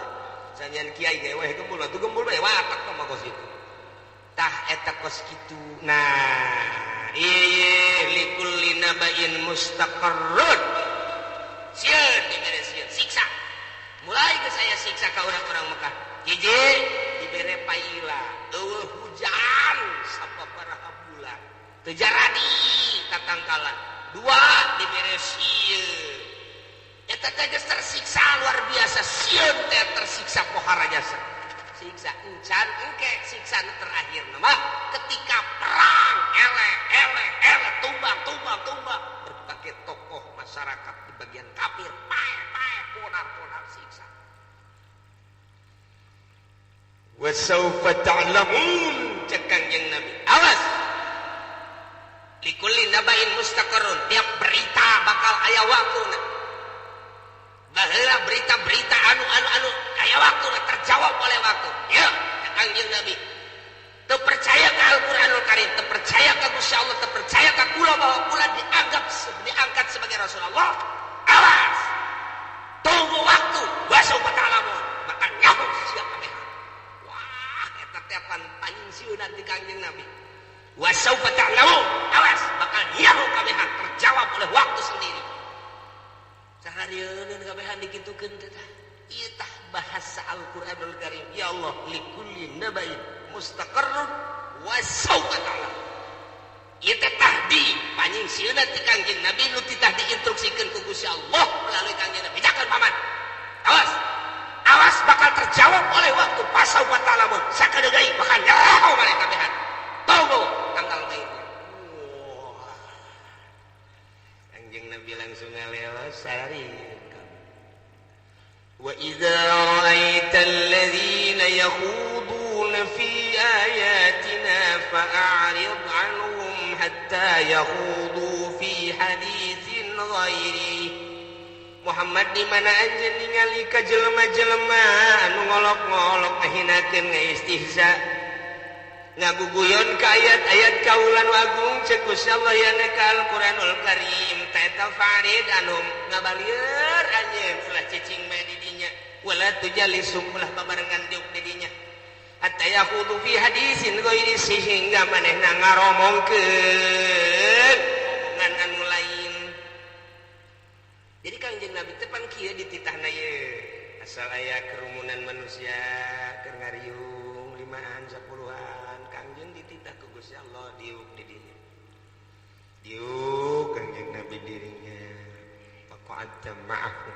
Sanyan kiai ge weh gembul atuh gembul bae watek mah kos kitu. Tah eta kos kitu. Nah, ieu likulli naba'in mustaqarrun. Sieun dibere sieun siksa. Mulai ke saya siksa ka orang-orang Mekah. Hiji dibere paila, eueuh hujan sababaraha bulan. Teu jaradi tatangkalan. Dua dibere sieun. Eta teh geus tersiksa luar biasa, sieun teh tersiksa pohara jasa. Siksa encan engke siksa nu terakhir mah ketika perang eleh eleh eleh tumbang tumbang tumbang berbagai tokoh masyarakat di bagian kafir pae pae ponar ponar siksa. Wa saufa ta'lamun cek Kangjeng Nabi. Awas. Likulli naba'in mustaqarrun, tiap berita bakal aya waktuna. Baheula berita-berita anu aya waktuna terjawab oleh waktu. Ya, cek Kangjeng Nabi. Teu percaya ka Al-Qur'anul Karim, teu percaya ka Gusti Allah, teu percaya ka kula bahwa kula dianggap diangkat sebagai Rasulullah. Awas. Tunggu waktu, wa saufa ta'lamun, bakal nyaho sia kabehan. Wah, eta teh pan panyingsieunan ti Kangjeng Nabi. Wa saufa ta'lamun, awas bakal nyaho kabehan terjawab oleh waktu sendiri. Saharieun kabehan dikitukeun teh tah. Ieu tah bahasa Al-Qur'anul Karim. Ya Allah, likulli naba'in mustaqarrun wa saufa ta'lamun. Ieu teh tahdi panyingsieunan ti Kangjeng Nabi nu titah diinstruksikeun ku Gusti Allah melalui Kangjeng Nabi. Jangan paman. Awas. Awas bakal terjawab oleh waktu pasaufa ta'lamun. Sakedeung deui bakal nyaho maneh kabehan. Tunggu tanggal mainnya. Wah. Kangjeng Nabi langsung ngalewas sari. Wa idza ra'aita alladzina yakhuduna fi ayatina fa'arid 'anhum hatta yakhudu fi haditsin ghairi. Muhammad di mana anjeun ningali ka jelema-jelema anu ngolok-ngolok ngahinakeun ngaistihza ngaguguyon ka ayat-ayat kaulan agung cek Gusti Allah yana ka Al-Qur'anul Karim ta eta farid anhum ngabalieur anjeun ulah cicing bae di dinya wala tujalisum ulah babarengan diuk di dinya hatta yakhudu fi hadisin ghairi sehingga manehna ngaromongkeun omongan anu lain. Jadi Kangjeng Nabi teh pan kieu dititahna ye asal aya kerumunan manusia keur ngariung 5-an 10-an Kangjeng dititah ku Gusti Allah diuk di dinya. Diuk Kangjeng Nabi dirinya faqa'adta ma'ahu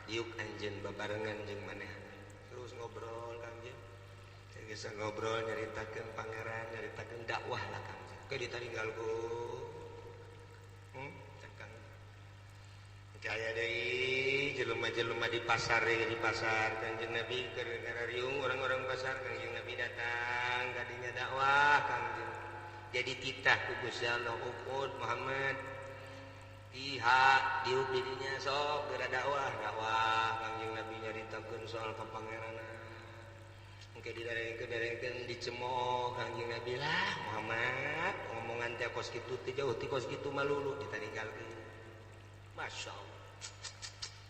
diuk anjeun babarengan jeung manehna terus ngobrol Kangjeng. Geus ngobrol nyaritakeun pangeran nyaritakeun dakwah lah Kangjeng. Ke ditaringgal ku kaya deui jelema-jelema di pasar Kangjeng Nabi keur ngariung orang-orang pasar Kangjeng Nabi datang kadinya dakwah Kangjeng. Jadi titah ku Gusti Allah uqud Muhammad tiha diuk di dinya sok geura dakwah dakwah Kangjeng Nabi nyaritakeun soal kapangeranan. Engke didarengkeun dicemooh Kangjeng Nabi lah Muhammad ngomongan teh kos kitu teh jauh ti kos kitu malulu ditaninggalkeun. Masya Allah.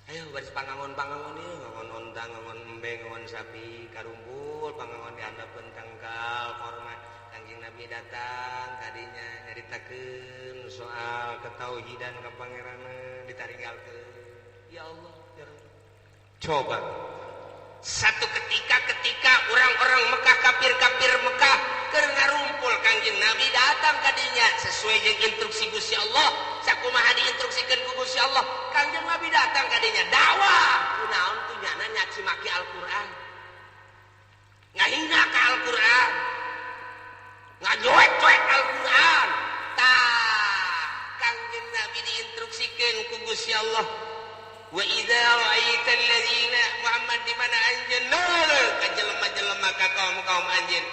Ayo baris pangangon-pangangon ieu ngangon onta, ngangon embe, ngangon sapi, karumpul pangangon di handapeun tangkal korma. Kangjeng Nabi datang kadinya nyaritakeun soal ketauhidan ka pangeranna ditaringgalkeun. Ya Allah, ya Rabb. Coba satu ketika orang-orang Mekah kafir-kafir Mekah keur ngarumpul Kangjeng Nabi datang kadinya sesuai jeung instruksi Gusti Allah sakumaha diinstruksikeun ku Gusti Allah Kangjeng Nabi datang kadinya dakwah kunaon tu nyana nyaci maki Al-Qur'an ngahina ka Al-Qur'an ngajoek-joek Al-Qur'an tah Kangjeng Nabi diinstruksikeun ku Gusti Allah. Wa idza ra'aita alladzina Muhammad di mana anjeun ka jelema-jelema ka kaum-kaum anjeun